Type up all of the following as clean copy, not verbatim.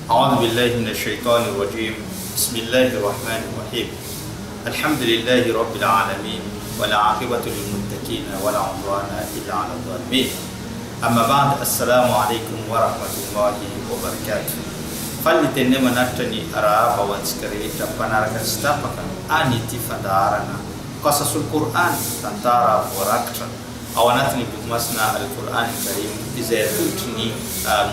A'udhu billahi minash shaitani rajim. Bismillahir rahmanir rahim. Alhamdulillahi rabbil alamin wal aqibatu lil muttaqin wala udwana illa 'alal zalimin. Amma ba'd, Assalamu alaikum wa rahmatullahi wa barakatuh. Faly ny teninay manatitra ny arahaba ho antsika rehetra mpanaraka tsy tapaka an'ity fandaharana Qasasul Qur'an, tantara voarakitra ao anatin'ny boky masina Al-Qur'an Al-Karim izay atolotry ny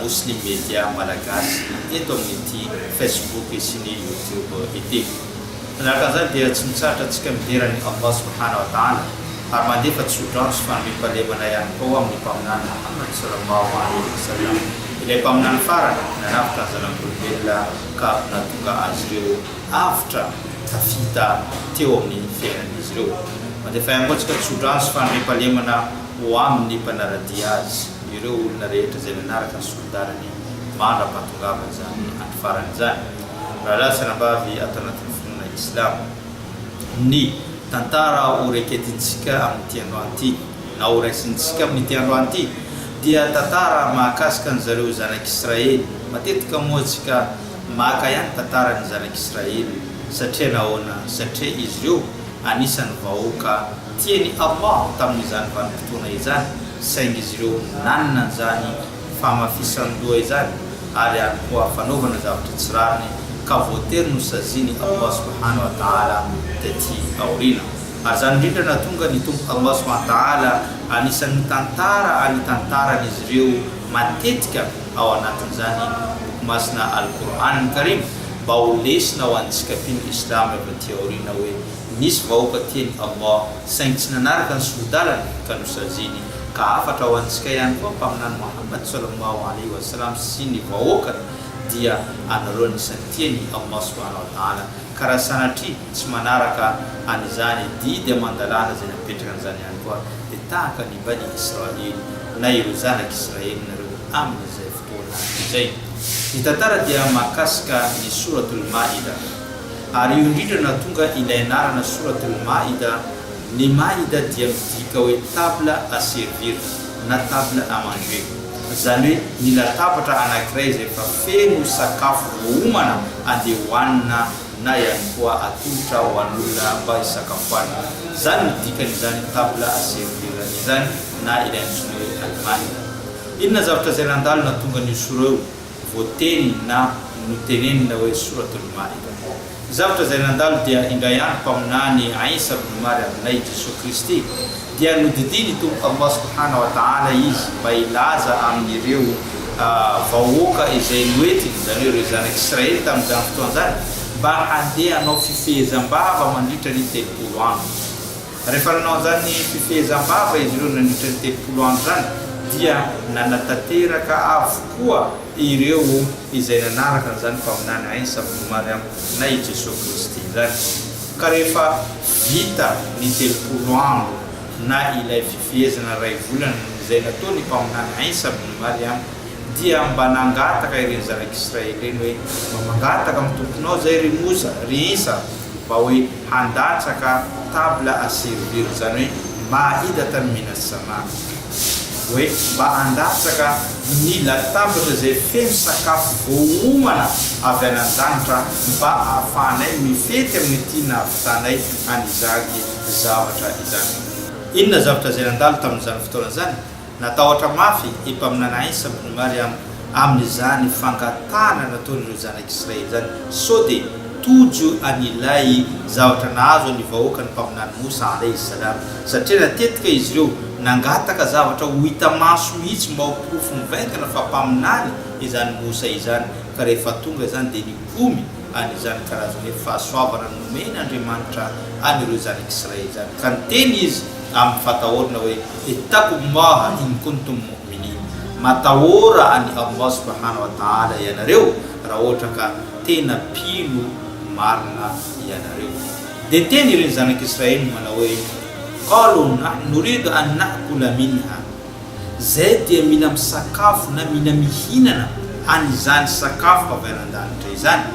Muslim Media Malagasy eto amin'ity Facebook sy ny YouTube ity. Manaraka an'izany dia tsy mitsahatra antsika midera an'i Allah Subhanahu wa Ta'ala ary mandefa tsodrano sy fanomem-pahalemana ihany koa amin'ny Mpaminany Muhammad Sallallahu Alaihi Wasallam, ilay Mpaminany farany nanavotra ny zanak'olombelona ka nahatonga azy ireo avotra tafita teo amin'ny fiainan'izy ireo. Mandefa ihany koa antsika tsodrano sy fanomem-pahalemana ho amin'ny mpanara-dia azy, ireo olona rehetra izay nanaraka ny solon-dalany mandra-pahatongavan'izany andro farany izany. Rahalahy sy anabavy ato anatin'ny finoana Islamo, ny tantara ho reketintsika amin'ity androany ity, na ho raisintsika amin'ity androany ity, dia tantara mahakasika an'izareo zanak'Israely. Matetika moa tsika maka ihany tantaran'ny zanak'Israely, satria nahoana? Satria izy ireo anisan'ny vahoaka tian'i Allah tamin'izany vanim-potoana izany, saingy izy ireo nanana an'izany fahamafisan-doha izany ary ihany koa fanaovana zavatra tsy rariny ka voatery nosazian'i Allah subhanahu wa ta'ala taty aoriana. Ary izany indrindra nahatonga ny Tompo Allah subhanahu wa ta'ala anisan'ny mitantara any tantaran'izy ireo matetika ao anatin'izany boky masina Al-Qur'an Karim mba ho lesona ho antsika mpino Islamo avy aty aoriana hoe nisy vahoaka tian'i Allah saingy tsy nanaraka ny sori-dalany ka nosaziany ka hafatra ho antsika ihany koa Mpaminany Mohamad Sallallahu Alaihi Wasallam sy ny vahoakany dia anareo anisan'ny tian'i Allah Subhanahu Wa Ta'ala ka raha sanatria tsy manaraka an'izany didy aman-dalàna izay napetraka an'izany ihany koa dia tahaka ny Bani Israel na ireo zanak'Israely nareo amin'izay fotoana izay. Ny tantara dia mahakasika ny Soratul Maida. Ary io indrindra no nahatonga ilay anarana Soratul Maida, ny Maida dia midika hoe table à servir na table à manger. Izany hoe ny latabatra anankiray izay efa feno sakafo voaomana andeha hohanina na ihany koa atolotra ho an'olona mba hisakafoanana. Izany no dikan'izany table à servir izany na ilay antsoina hoe al-Maida. Inona zavatra izay nandalo nahatonga an'io sora io voateny na notenenina hoe Soratul Maida? Ny zavatra izay nandalo dia indray andro Mpaminany Aisa bin Maryam na i Jesoa Kristy dia nodidian'i Tompo Allah Subhana wa Ta'ala izy mba hilaza amin'ireo vahoaka izay noentiny, izany hoe ireo zanak'Israely tamin'izany fotoana izany, mba handeha hanao fifehezam-bava mandritra ny 30 andro. Rehefa nanao an'izany fifehezam-bava izy ireo nandritra ny 30 andro izany, dia nanatanteraka avokoa ireo izay nanaraka an'izany Mpaminany Aisa bin Maryam na i Jesoa Kristy izany. Ka rehefa vita ny 30 andro na ilay fifehezana iray volana izay nataon'ny Mpaminany Aisa bin Maryam, dia mba nangataka ireny zanak'Israely ireny hoe, Mba mangataka amin'ny Tomponao izay ry Mosa, ry Isa, mba hoe handatsaka table à servir, izany hoe ma'idatan minas sama, hoe mba handatsaka ny latabatra izay feno sakafo voaomana avy any an-danitra mba hahafahanay mifety amin'ity nahavitanay an'izany zavatra izany. Inona zavatra izay nandalo tamin'izany fotoana izany? Natahotra mafy i Mpaminany Isa ibn Maryam amin'izany fangatahana nataon'ireo zanak'Israely izany, sao dia tojo an'ilay zavatra nahazo ny vahoakan'ny Mpaminany Mosa alayhi salam, satria natetika izy ireo nangataka zavatra ho hita maso mihitsy mba ho porofo mivaingana fa mpaminany izany Mosa izany, ka rehefa tonga izany dia nikomy an'izany karazana hoe fahasoavana nomen'Andriamanitra an'ireo zanak'Israely izany, ka niteny izy amin'ny fatahorana hoe, Ittaqullaha in kuntum mu'minin, Matahora an'i Allah subhanahu wa ta'ala ianareo raha ohatra ka tena mpino marina ianareo. Dia niteny ireny zanak'Israely manao hoe, Qalu nahnu nuridu an na'kula minha, Zay dia mila misakafo na mila mihinana an'izany sakafo avy any an-danitra izany.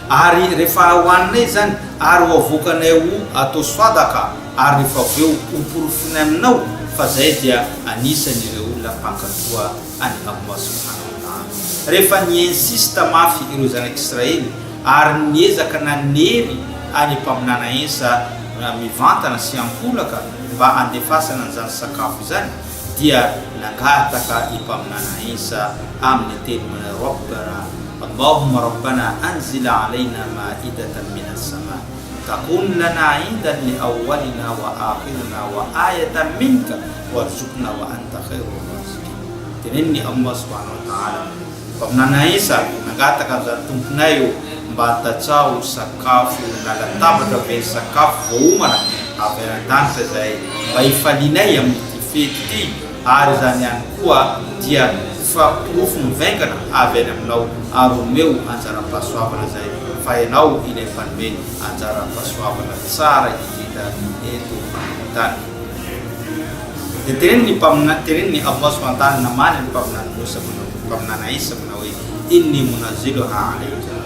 Ary rehefa hohaninay izany, ary ho avoakanay ho atao swadaka, ary rehefa avy eo ho porofoinay aminao fa zay dia anisan'ireo olona mpankatoa an'i Allah subhanahu wa ta'ala. Rehefa ni-insiste mafy ireo zanak'Israely ary niezaka nanery an'i Mpaminany Insa mivantana sy ankolaka mba handefasana an'izany sakafo izany, dia nangataka i Mpaminany Insa amin'ny teny manao Rabbana Allahumma Rabbana anzil alaina ma'idatan minas sama takun lana 'indan li awwalina wa akhirina wa ayatan minka warzuqna wa anta khairur raziqin. Tenenin'i Allah subhanahu wa ta'ala, Mpaminany Isa, nangataka an'izany Tomponay ô, mba antatsaho sakafo na latabatra be ny sakafo voaomana avy any an-danitra izay mba hifalianay amin'ity fety ity, ary izany ihany koa dia fa porofo mivaingana avy any Aminao, ary omeo anjaram-pahasoavana izay fa Ianao ilay Mpanome anjaram-pahasoavana tsara indrindra eto ambony tany. Dia tenenin'ny Mpaminany, tenenin'i Allah subhanahu wa ta'ala namaly ny Mpaminany Mosa manao, Mpaminany Isa manao hoe, Inni munazziluha alaykum,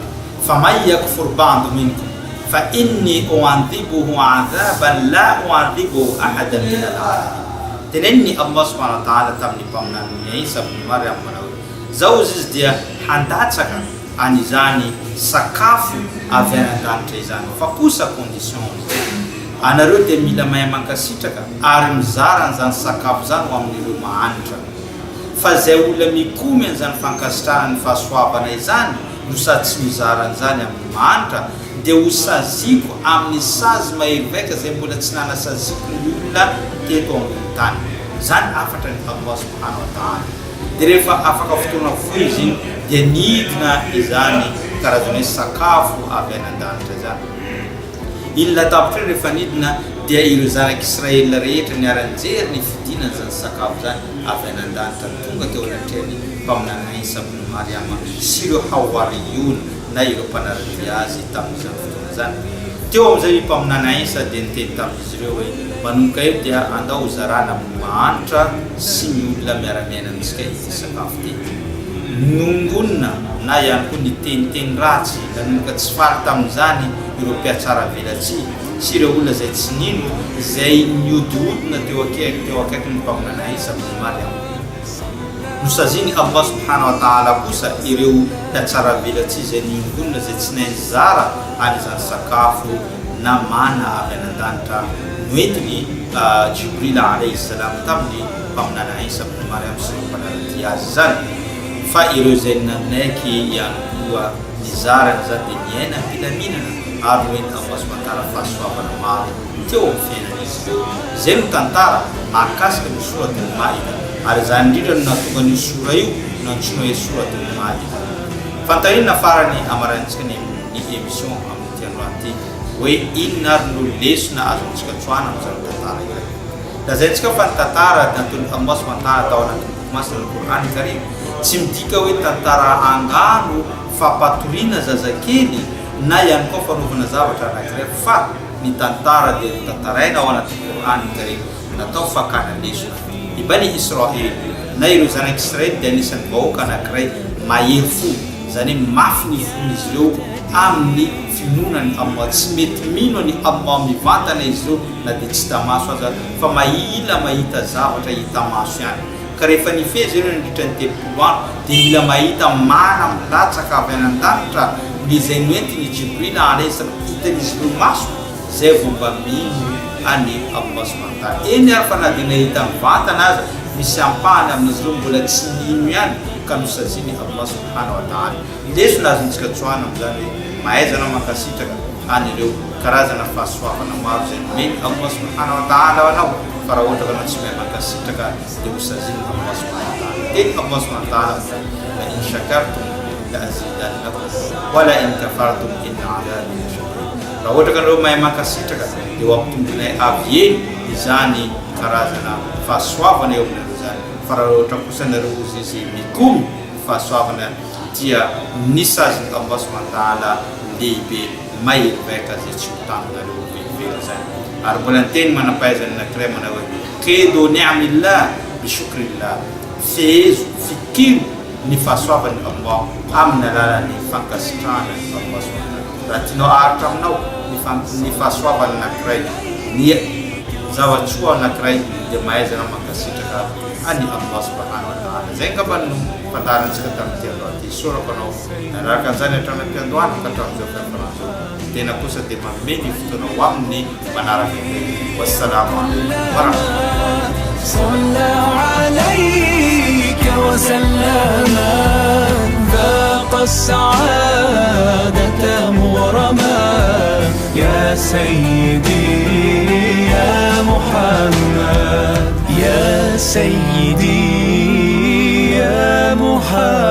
faman yakfur ba'du minkum, fa inni u'adhibuhu 'adhaban la u'adhibuhu ahadan min al-'alamin. Tenenin'i Allah subhanahu wa ta'ala tamin'ny Mpaminany Isa ibn Maryam manao hoe, Zao hozy izy dia handatsaka an'izany sakafo avy any an-danitra izany, fa kosa condition izay, anareo dia mila mahay mankasitraka ary mizara an'izany sakafo izany ho amin'ireo mahantra. Fa izay olona mikomy an'izany fankasitrahana ny fahasoavana izany no sady tsy mizara an'izany amin'ny mahantra dia ho saziako amin'ny sazy mahery vaika izay mbola tsy nanasaziako ny olona teto ambony tany. Izany hafatra ny Allah subhanahu wa ta'ala. Dia rehefa afaka fotoana fohy izy iny dia nidina izany karazana hoe sakafo avy any an-danitra izany. Iny latabatra iny rehefa nidina dia ireo zanak'Israel rehetra niara-nijery ny fidinan'izany sakafo izany avy any an-danitra tonga teo anatrehan'ny Mpaminany Isa ibn Maryam sy ireo Hawariyoun na ireo mpanara-dia azy tamin'izany fotoana izany. Teo amin'izay i Mpaminany Isa dia niteny tamin'izy ireo hoe, Manomboka eto dia andao hozarana amin'ny mahantra sy ny olona miara-miaina amintsika ity sakafo ity. Nongonina na ihany koa niteniteny ratsy, nanomboka tsy faly tamin'izany ireo mpihatsaravelatsihy sy ireo olona izay tsy nino izay niodihodina teo akaiky teo akaikin'ny Mpaminany Isa ibn Maryam. Nosazian'i Allah subhanahu wa ta'ala kosa ireo mpihatsaravelatsihy izay niongonina izay tsy nahay nizara an'izany sakafo na mana avy any an-danitra noentin'i Jibril alayhi salam tamin'ny Mpaminany Isa ibn Maryam sy ireo mpanara-dia azy izany. Fa ireo izay nanaiky ihany koa nizara an'izany dia niaina am-pilaminana ary nomen'i Allah subhanahu wa ta'ala fahasoavana maro teo amin'ny fiainan'izy ireo. Izay no tantara mahakasika ny Sorat Al-Ma'idah ary izany indrindra no nahatonga an'io sora io nantsoina hoe Sorat Al-Ma'idah. Fanontaniana farany hamaranintsika ny ny émission amin'ity androany ity hoe inona ary no lesona azontsika tsoahana amin'izany tantara izany? Lazaintsika fa ny tantara nataon'i Allah subhanahu wa ta'ala tao anatin'ny boky masina Al-Qur'an Karim tsy midika hoe tantara angano fampatoriana zazakely na ihany koa fanaovana zavatra anankiray fa ny tantara dia notantaraina ao anatin'ny Qur'an Karim natao fakana lesona. I Bani Isra'il na ireo zanak'Israely dia anisan'ny vahoaka anankiray mahery fo, izany hoe mafy ny fon'izy ireo amin'ny finoana an'i Allah, tsy mety mino an'i Allah mivantana izy ireo na dia tsy hita maso aza fa mahila mahita zavatra hita maso ihany. Ka rehefa nifehy izy ireo nandritra ny 30 andro dia mila mahita mana milatsaka avy any an-danitra ny izay noentin' i Jibril alayhi salam hitan'izy ireo maso izay vao mba mino an'i Allah subhanahu wa ta'ala. Eny ary fa na dia nahita mivantana aza misy ampahany amin'izy ireo mbola tsy nino ihany ka nosazian'i Allah subhanahu wa ta'ala. Lesona azontsika tsoahina amin'izany hoe mahaizana mankasitraka an'ireo karazana fahasoavana maro izay nomen'i Allah subhanahu wa ta'ala anao fa raha ohatra ka anao tsy mahay mankasitraka dia ho sazian'i Allah subhanahu wa ta'ala. Teny Allah subhanahu wa ta'ala amin'izany, La in shakartum la azidannakum wa la in kafartum inna adhabi la shadid. Raha ohatra ka anareo mahay mankasitraka dia ho ampitomboinay avy eny izany karazana fahasoavana eo aminareo izany fa raha ohatra kosa anareo hozy izy mikomy ny fahasoavana dia ny sazin'i Allah subhanahu wa ta'ala lehibe mahery vaika izay tsy ho taminareo velively izany. Ary mbola niteny manam-pahaizana anankiray manao hoe, Qidu ni'amillah bi shukrillah, fehezo, fikiro ny fahasoavan'i Allah amin'ny alalan'ny fankasitrahana an'i Allah subhanahu wa ta'ala. Raha tianao haharitra aminao ny ny fahasoavana anankiray, ny zava-tsoa anankiray dia mahaizana mankasitraka an'i Allah subhanahu wa ta'ala. Izay angamba no. fandaharantsika tamin'ity androany ity. Isaorako anao nanaraka an'izany hatrany am-piandohana ka hatramin'izao fiafarana izao. Ny tena kosa dia manome ny fotoana ho amin'ny manaraka indray. Wassalamo alaikum warahmatullahi. يا سيدي يا محمد يا سيدي يا محمد.